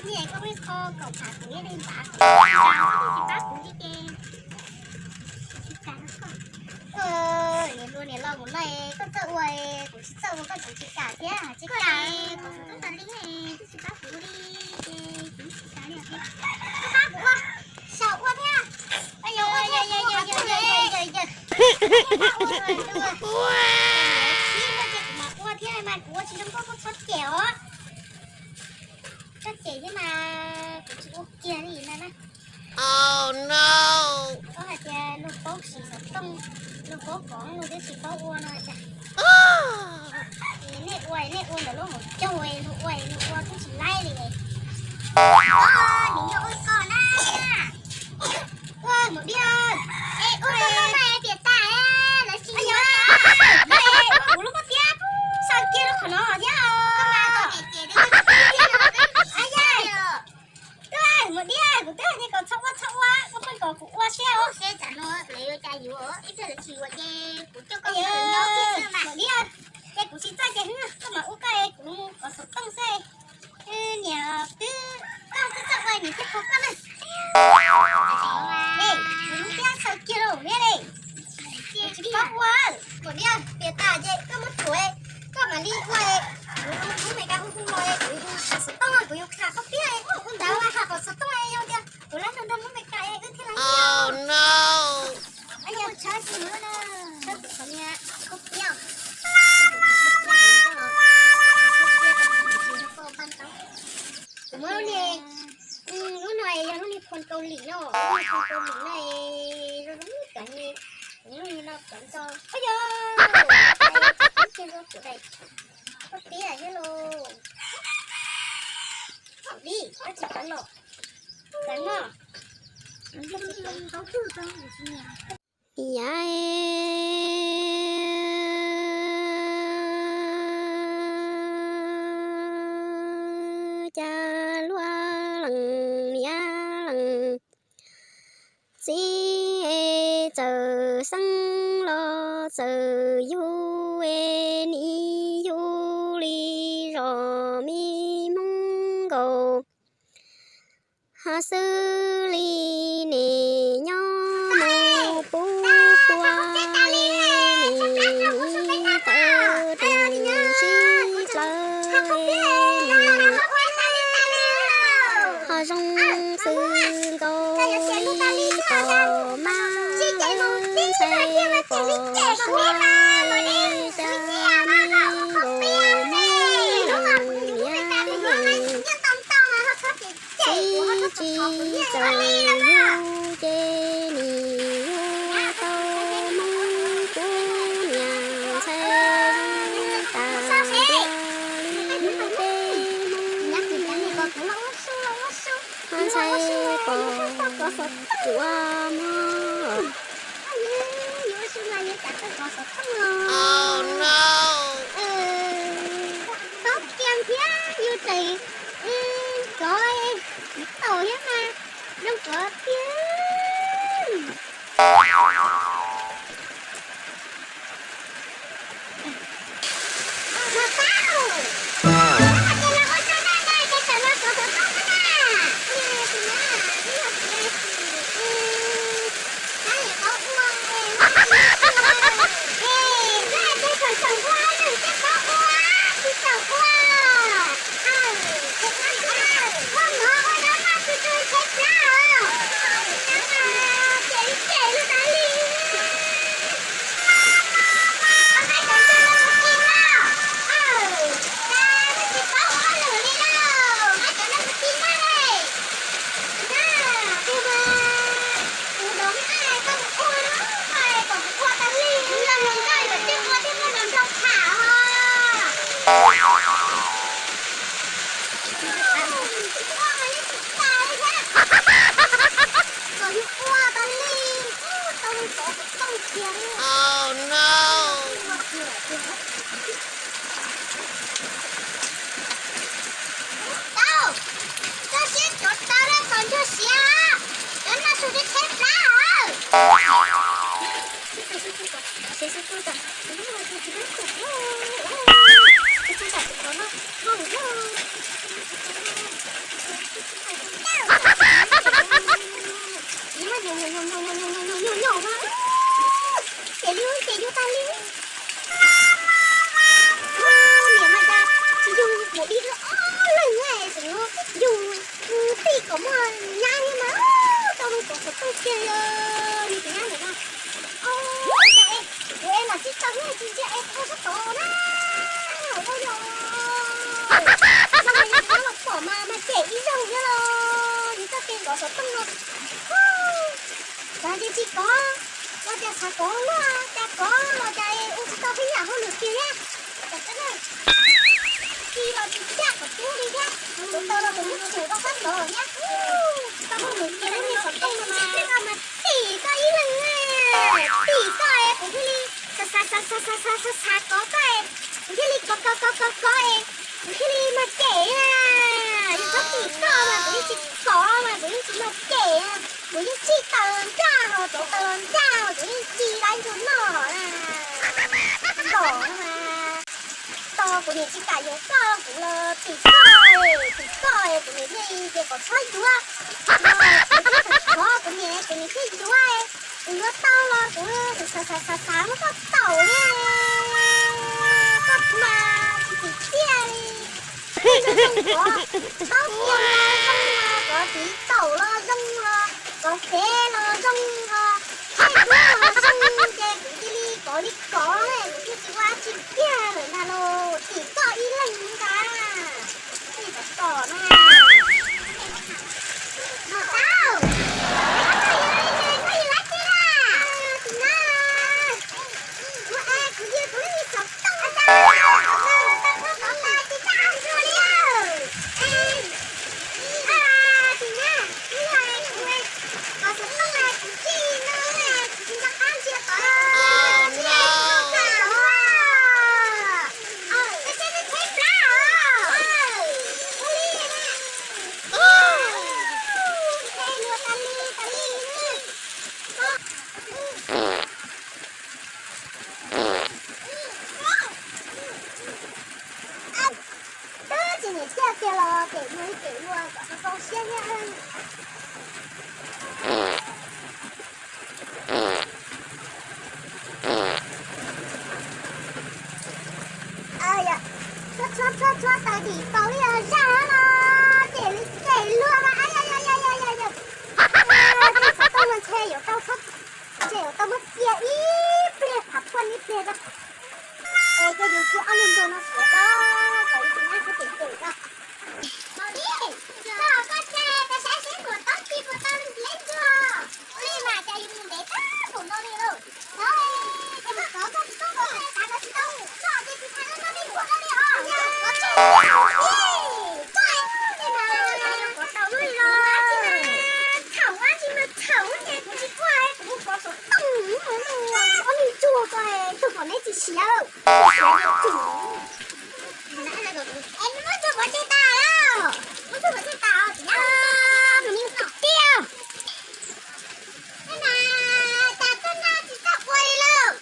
Niam, koj muaj ib qho kaum phav kuv thiab li ntawd, koj tsis pab kuv thiab ces tsis kam rau koj. Niam hluas niam laus, mus no koj txawj ua, kuv tsis txawj ua, koj tseem tsis kam thiab. Tsis kam, kuv tub tas li, twb tsis pab kuv li ces kuv tsis kam li. Koj pab kuv ua, xyaum ua thiab. Ua, ua, ua, ua, ua, ua, ua thiab mas kuv ua tsis zoo nkauj, koj txhob cem os. Koj cem thiab mas kuv tsis ua kiag li na na. Koj hais tias luag paub siv xov tooj, luag paub kov, luag twb tsis paub ua no cas. Nej ua, nej ua ntawm lub hauv caug, luag ua, luag ua twb tsis laib li. Nws nyob ua koj na. Ua mus diam. Es ua koj na, tiam tas lawv tsis nyob. Ua kuv lub pob txiab, xaw kiag rau qhov no thiab. Mus diam, kuv twb hais tias kom txhob ua, txhob ua, koj pheej kom kuv ua siab. Mus diam, ces kuv tsis txawj ces koj mam ua koj, kuv kov xov tooj xwb. Niam twb, koj twb txawj ua, niam thiaj kho koj na. Kuv lub pob txiab xaw kiag rau thiab li. Tsis paub ua. Mus diam, tiam tas ces koj muab tshuav, koj mam li ua. Kuv lub Meskas hu hu los, kuv kov xov tooj, kuv yuav kha koj tiag. Ntawd kha kov xov tooj yog tias kuv lab nrog nrog lub Meskas wb thiaj li. Kuv muab lub niag, lub no yog lub niag phone Kaus Lim no, lub niag phone Kaus Lim no zoo zoo cov, kuv lub niag no cov nto, ua yog, cov nto kuv daim pob txiab thiab lauj. Li, koj tsis cov no, cov no. Yav cas luaj leej niam leej txiv, txawm xeeb los txawm yug, nim yug li zos me Hmoob nkaus. Ho xws li nim nyob mus puv puag li, nim tawv rau sib plawv, ho zoo xws nkaus li pom mab lawv ntxhais pom suav, cas me nkaus mab niam. Txiv tsis txawj yug ces nim yug tau Hmoob, kuv niam ntxhais yug tas ntiag li peb Hmoob. Ntxhais pom suav mog. Paub kiag thiab yus tseem kov tsis tau thiab mas zoo kov tiag. Tau, tso siab tso taw rau kom ntsuag siav, cov no su tsheb plab. Kov xov tooj no, kov ces tsis kov, los cas xav kov luaj, cas kov los cas ua tsis tau peb yam hauj lwm kiag thiab. Ci los tsis caj kom cub li thiab, kuv tau los kuv muab tsum rau sab tod thiab. Tsis tau hauj lwm kiag li xov tooj no mas, mas tim koj ib leeg na, tim koj es kuv thiaj li xav xav xav xav xav xav xav kov koj es, kuv thiaj li kov kov kov kov kov es, kuv thiaj li mag cem na. Yog txhob tim koj mas kuv yeej tsis kov mas kuv yeej tsis mag cem, kuv yeej tsim taws los ncaj ho rauv taws los ncaj ho kuv yeej ci lawv ntsuag noj na. Ntom mas, tos kuv niam tsis kam yuav koj kuv los tim koj, tim koj kuv niam thiaj tias kom txhob yuav. Kuv thiaj thov kuv niam, kuv niam thiaj yuav, kuv yuav tau los kuv xav xav xav xav muab koj taum li, koj mas tsis tsim txiaj li. Koj zoo kov, koj zoo los zoo los kov, txiv taum los zoo los, kov fev los zoo los, thaij duab los zoo, ces kuv cia li kov li kov, kuv thiaj tsis ua dab tsi kiag lawm ntag lauj, tim koj ib leeg ntag. Koj tom na. Tau, koj yog ib leeg, koj yog dab tsi na? Tim no, kuv es kuv yog kuv lub xov tooj na, tau koj kov tas tsis tau ntsuag li. Tim no, kuv yog kuv kov xov tooj na, kuv tsis no, kuv tsis nco qab ntsia tod, ntsia tsis tau kawg los. Koj tsev twb tshaib plab os. Ua li na. Nthe luag tas li tas li. Twb tsis nim tiaj kiag los pem luag li pem luag kom tau tau siab thiab. Tshuab tshuab tshuab taws dim kaus ib zaj no, ces li ces luag mas, yog yog yog yog yog. Tej xov tooj no ntshe yuav tau, ntshe yuav tau muab cia ib pliag, phav phuaj ib pliag rau. Es koj yus cia ob lub ntuag no siav rau, kom li tus nyab sab pem pem rau. Maum Dib, koj, koj tsa, koj saib seb puas tau txi puas tau li ntsuag. Ua li mas cas yus mus ntev tag npaum no li lauj. Koj, koj tsis tau kov, koj tsis tau kov, koj tsis tau kov, koj tsis tau kov li os. Koj tsis tau kov, koj tsis tau kov li los. Thaum ua tsis mas thaum ces kuv tsis kov, kuv kov xov tooj, ob lub ntsuag ko, tug kom neb tsis siav. Muab tsuag pov tseg tas, muab tsuag pov tseg tas, tus nyab, tus nyab tiag. Mas tas koj noj tsis txawj ua li lauj.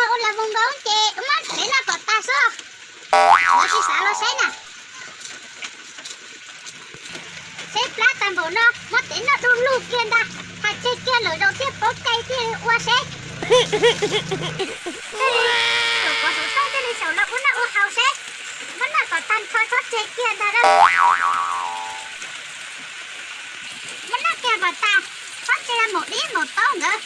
Ua las voos nkaus ces muab tev noj kom tag xwb. Lawv tsis xav los saib na. Saib plab tag npaum no muab tev noj du lug kiag ntag, hais tseg kiag lawm zaum thiaj paub cai thiaj ua seb. Tej li xyaum kov xov tooj, tej li xyaum los ua noj ua haus seb. Muab noj kom tag nrho txhob tseg kiag ntag. Muab noj kiag kom tas, txhob tseg Maum Dib Maum Taub nkawd.